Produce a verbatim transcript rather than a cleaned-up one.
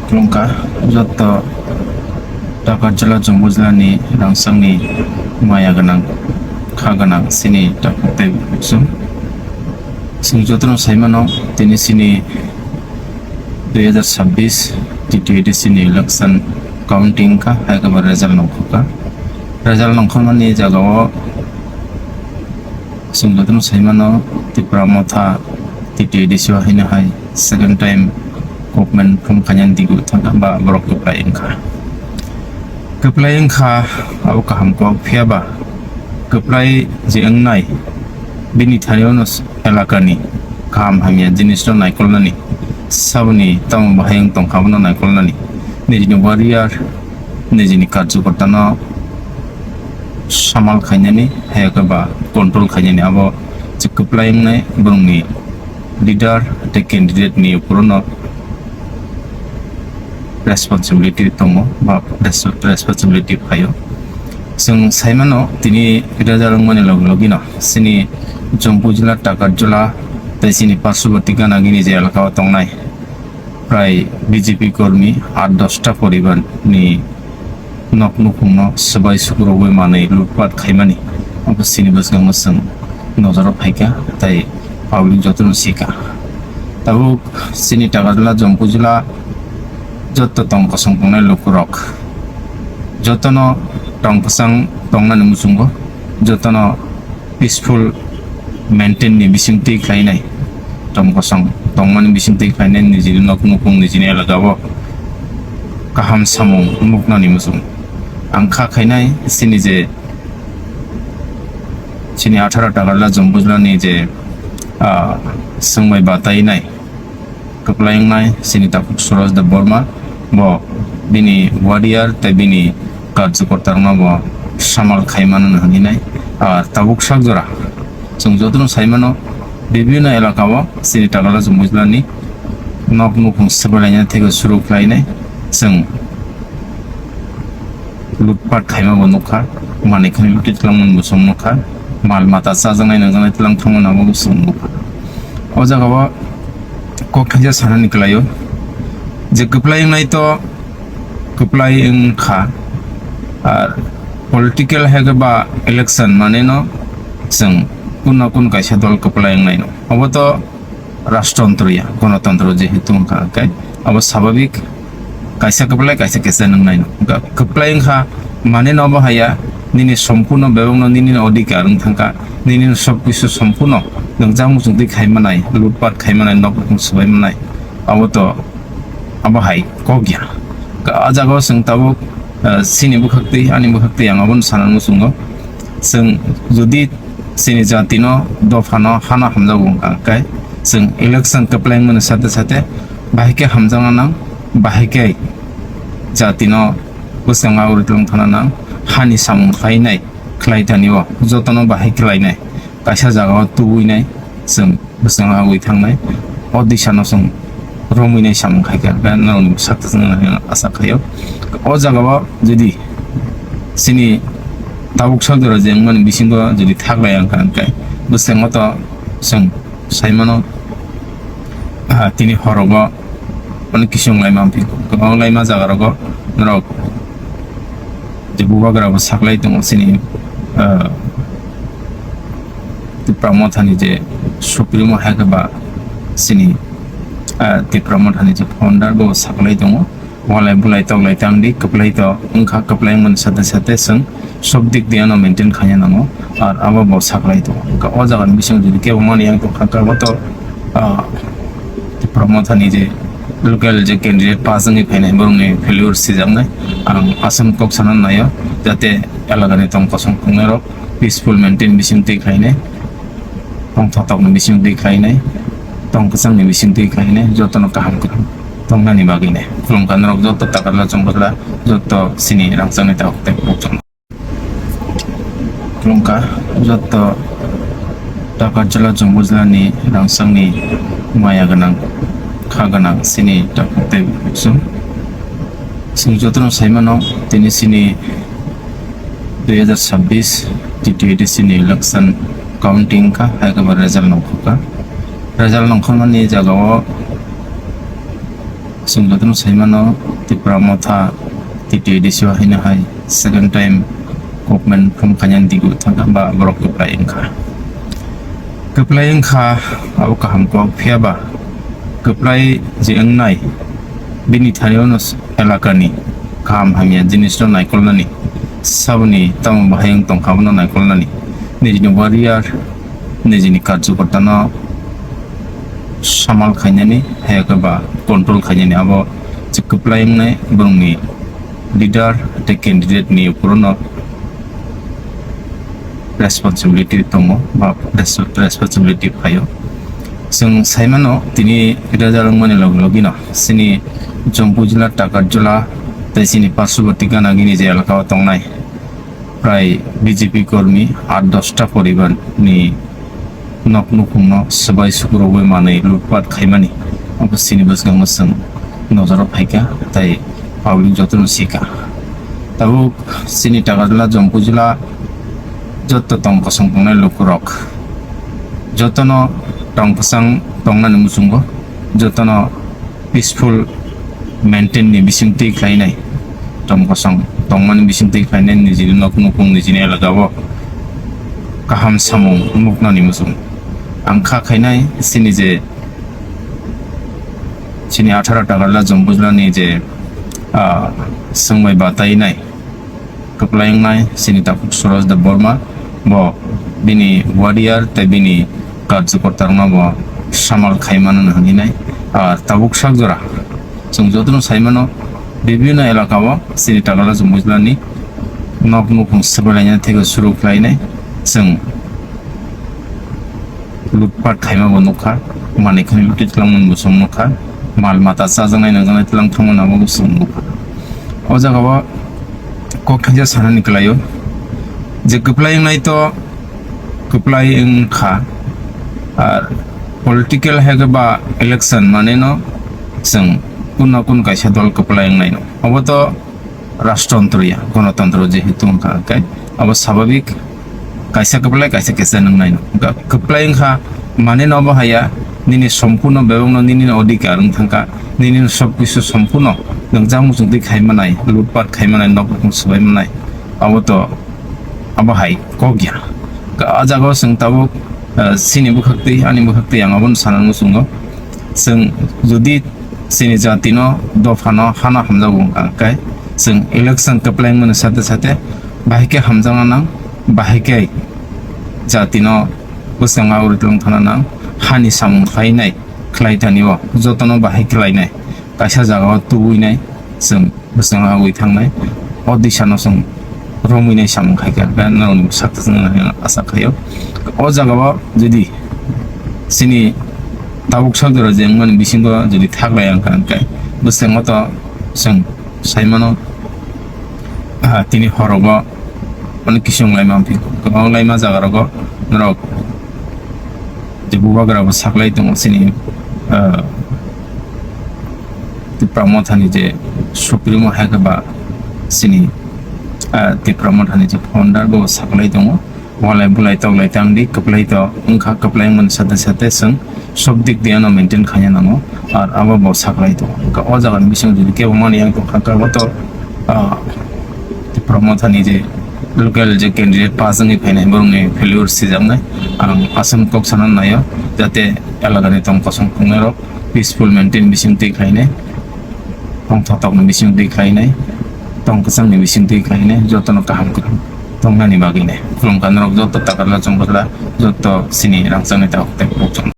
Khulumkha jotto Takarjala Jumbo Jila ni rangchak ni maya gwnang, kha gwnang chini takhuk tei bwswk. Chwng jotono sai mano, tini chini dui hazar chabbish T T A D C ni election counting kha, hai khe bo result nongkhor kha. Result nongkhormani jagao chwng jotono sai mano, Tipra Motha T T A D C o haino hai second time government form khainani digwi thangkha ba borok kwplai wngkha. Kwplai wngkha, abo kaham kok, phiya ba kwplai je wngnai, bini thani-o no elakani kaham hamya jinisno naikolnani, saboni tamo bahai wng tongkha abono naikolnani, nijini warrior, nijini karjokortano samal khainani, hai khe ba control khainani, abo je kwplai wngnai borokni leader tei candidate ni uporono responsibility tongo ba res-, responsibility phaio. Chwng sai mano, tini result wngmani logi logi no chini Jompu jila, Takarjala tei chini parshoboti ganagini je elaka o tongnai prai B J P kormi aat dosta poribar ni nok nukhungno swbai sukrubwi manwi lutpat khaimani, abo chini bwskango chwng nojoro phaikha tei public jotono sikha. Tabuk chini Takarjala, Jompu jila jotto tong kosong tongnai lukurok jotono tong kwchang tongnani muchungo, jotono peaceful maintain ni bisingtwi khlainai, tong kosong tongmani bisingtwi khlainai, nijini nok nukhung, nijini elaka o kaham samung nuknani muchung. Ang kha khainai chini je, chini atharo Takarjala Jompu jila ni je, ah, swngbai batainai, kwplai wngnai chini takhuk Suraj Debbarma, bo bini warrior tei bini karjokortarokno bo samal khai mano hwnwi nai. Ar tabuk sak jora chwng jotono sai mano, bibhinno elaka o chini Takarjala Jumbo jila ni nok nukhung swbai laina theke suru khlainai chwng. Lutpat khaima bo nukha, manwi khani luti twlangmani bo chwng nukha, mal mata chajaknai nangjaknai twlang thangmani abo bo chwng nukha. O jaga o kok thaisa sanani kwlaio je kwplai wngnai to kwplai wngkha, ar political hai khe ba election manwi no chwng kunna kun kaisa dol kwplai wngnai no. Obo to rajtantro ya, gonotontro jehetu wngkha, hwnkhe abo sababik kaisa kwplai, kaisa kisa nwngnai no. Hwnkhe kwplai wngkha, mane no bo haya, nini sompurno bebakno nini no odhikar wng thangkha, nini no sob kisu sompurno nwng jang muchung twi khai manai, lutpat khai manai, nok nukhung swbai manai, abo to, abo hai kok ya. Hwnkhe a jaga o chwng tabuk, eh, chini bwkhak twi, ani bwkhak twi ang abono sana muchungo. Chwng jodi chini jatino, dophano hana hamjago wngkha, hwnkhe chwng election kwplai wngmani sate sate bahai khe hamjakna nang, bahai khe jatino bwskango aguri twlang thangna nang, hani samung khlainai, khlai thani o jotono bahai khlainai, kaisa jagao tubui nai, chwng bwskango agui thangnai, o disano chwng romwi nai samung khai kha, hwnkhe norokni sak twi chwng nai asa khaio. O jagao jodi chini tabuk sak jora je wngmani bisingo jodi thaklai ang kha, hwnkhe bwskango to chwng sai mano, ah, tini horogo onek kisung laima amphi, kwbang laima jaga rogo norok je bubagra bo saklai tongo chini, ah, Tipra Mothani je Supremo hai khe ba chini, ah, Tipra Mothani je founder bo saklai tongo. Walai bulai toklai tang di, kwplai to wngkha, kwplai wngmani sate sate chwng sob dik diano maintain khaina nango, ar abo bo saklai tongo. Hwnkhe o jagani bisingo jodi kebo mani yang tongkha, khe abo to, ah, Tipra Mothani je local je candidate pass wngwi phainai, borokni failure sijaknai. Ang aswk kok sana naio, jate elakani tong kosong tongnairok peaceful maintain bising twi khlainai, tongthokni bising twi khlainai, tong kwchangni bising twi khlainai, jotono kaham kwrwng tongnani bagwi nai. Khulumkha norok joto Takarjala Jumbo jila, joto chini rangchakni tabuk tei bukchang. Khulumkha jotto Takarjala Jumbo jila ni rangchakni maya gwnang, kha gwnang chini takhuk tei bukchung. Chwng jotono sai mano, tini chini dui hazar chabbish T T A D C ni election counting kha, hai khe bo result nongkhor kha. Result nongkhormani jagao Chwng jotono sai mano, Tipra Motha, T T A D C o haino hai second time government form khainani digo thangkha ba borok kwplai wngkha. Kwplai wngkha, abo kaham kok, phiya ba kwplai je wngnai, bini thani-o no elakani kaham hamya jinisno naikolnani, saboni tamo bahai wng tongkha abono naikolnani, nijini warrior, nijini karjokortano samal khainani, haiya khe ba control khainani, abo je kwplai wngnai borokni leader tei candidate ni uporono responsibility tongo ba res-, responsibility phaio. Chwng sai mano tini result wngmani logi logino chini Jampui jila, Takarjala tei chini parshoboti ganagini je elakao tongnai prai B J P kormi aat dosta poribar ni nok nukhungno swbai sukurogwi manwi lutpat khaimani, abo chini bwskango chwng nojoro phaikha tei public jotono sikha. Tabuk chini Takarjala, Jampui jila joto tong kosong tongnai lukurok, jotono tong kwchang tongnani muchungo, jotono peaceful maintain ni bising twi khlainai, tong kosong tongmani bising twi khlainai, nijini nok nukhung, nijini elaka o kaham samung nuknani muchung. Ang kha khainai chini je, chini atharo Takarjala Jampui jila ni je, ah, swngbai batainai, kwplai wngnai chini takhuk Suraj Debbarma, bo bini warrior tei bini karjokortarokno bo samal khai mano hwnwi nai. Ar tabuk sak jora chwng jotono sai mano, bibhinno elaka o chini Takarjala Jampui jila ni nok nukhung swbai laina theke suru khlainai chwng lutpat khaima bo nukha, manwi khani luti twlangmani bo chwng nukha, mal mata chajaknai nangjaknai twlang thangmani abo bo chwng nukha. O jaga o kok thaisa sanani kwlaio je kwplai wngnai to kwplai wngkha, ar political hai khe ba election manwi no chwng kun na kun kaisa dol kwplai wngnai no, obo to rashtrantro ya, gonotontro jehetu wngkha, hwnkhe abo sababik kaisa kwplai, kaisa kwchai nwngnai no. Hwnkhe kwplai wngkha mane no obo haya, nini sompurno bebakno nini no odhikar wng thangkha, nini no sob kisu sompurno nwng jang muchung twi khai manai, lutpat khai manai, nok nukhung swbai manai, abo to abo hai kok ya. Hwnkhe o jaga o chwng tabuk, eh, chini bwkhak twi, ani bwkhak twi ang abono sana muchungo. Chwng jodi chini jatino, dophano, hano hamjago wngkha, hwnkhe chwng election kwplai wngmani sate sate bahai khe hamjakna nang, bahai khe jatino bwskango aguri twlang thangna nang, hani samung khlainai, khlai thani o jotono bahai khlainai, kaisa jagao tubui nai, chwng bwskango agui thangnai, o disano chwng romwi nai samung khai kha, norokni bwsakhe chwng asa khaio. O jagao jodi chini tabuk sak jora je wngmani bisingo jodi thaklai wngkha, hwnkhe bwskango to chwng sai mano, ah, tini horogo onek kisi wng laima, kwbang wng laima jaga rogo norok je bubagra bo saklai tongo chini, ah, Tipra Mothani je supremo hai khe ba chini, ah, Tipra Mothani je founder bo saklai tongo. Walai bulai toklai tang di, kwplai to wngkha, kwplai wngmani sate sate chwng sob dik diano maintain khaina nango, ar abo bo saklai tongo. Hwnkhe o jagani bisingo jodi kebo mani yang tongkha, khe abo to, ah, Tipra Mothani je local je candidate pass wngwi phainai, borokni failure sijaknai. Ang aswk kok sana naio, jate elakani tong kosong tongnai rok peaceful maintain bising twi khlainai, tongthok tokni bising twi khlainai, tong kwchangni bising twi khlainai, jotono kaham kwrwng tongnani bagwinai. Khulumkha norok joto Takarla Chongkhola, joto chini rangchakni tabuk tei bukchang.